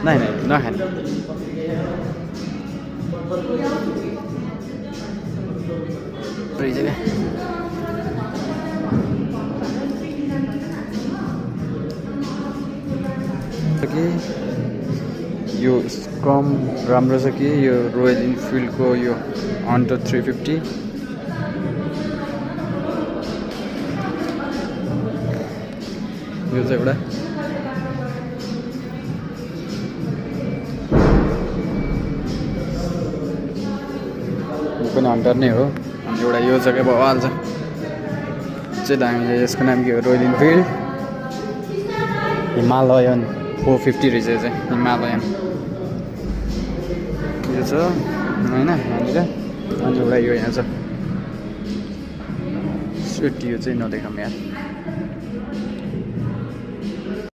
नहीं नहीं नखाने जगह कि यो स्क्रम राम्रो छ कि यो रोयल इनफिल्डको यो हन्टर 350 यो चाहिँ एउटा यो पनि हन्टर नै हो अनि एउटा यो जग्गा भइहाल्छ चाहिँ हामीले यसको नाम के हो रोयल इनफिल्ड हिमालयन 450 रहेछ यो चाहिँ हिमालयन यो छ होइन यहाँनिर अनि एउटा यो यहाँ छ स्विफ्ट यो चाहिँ नदेखाउँ यार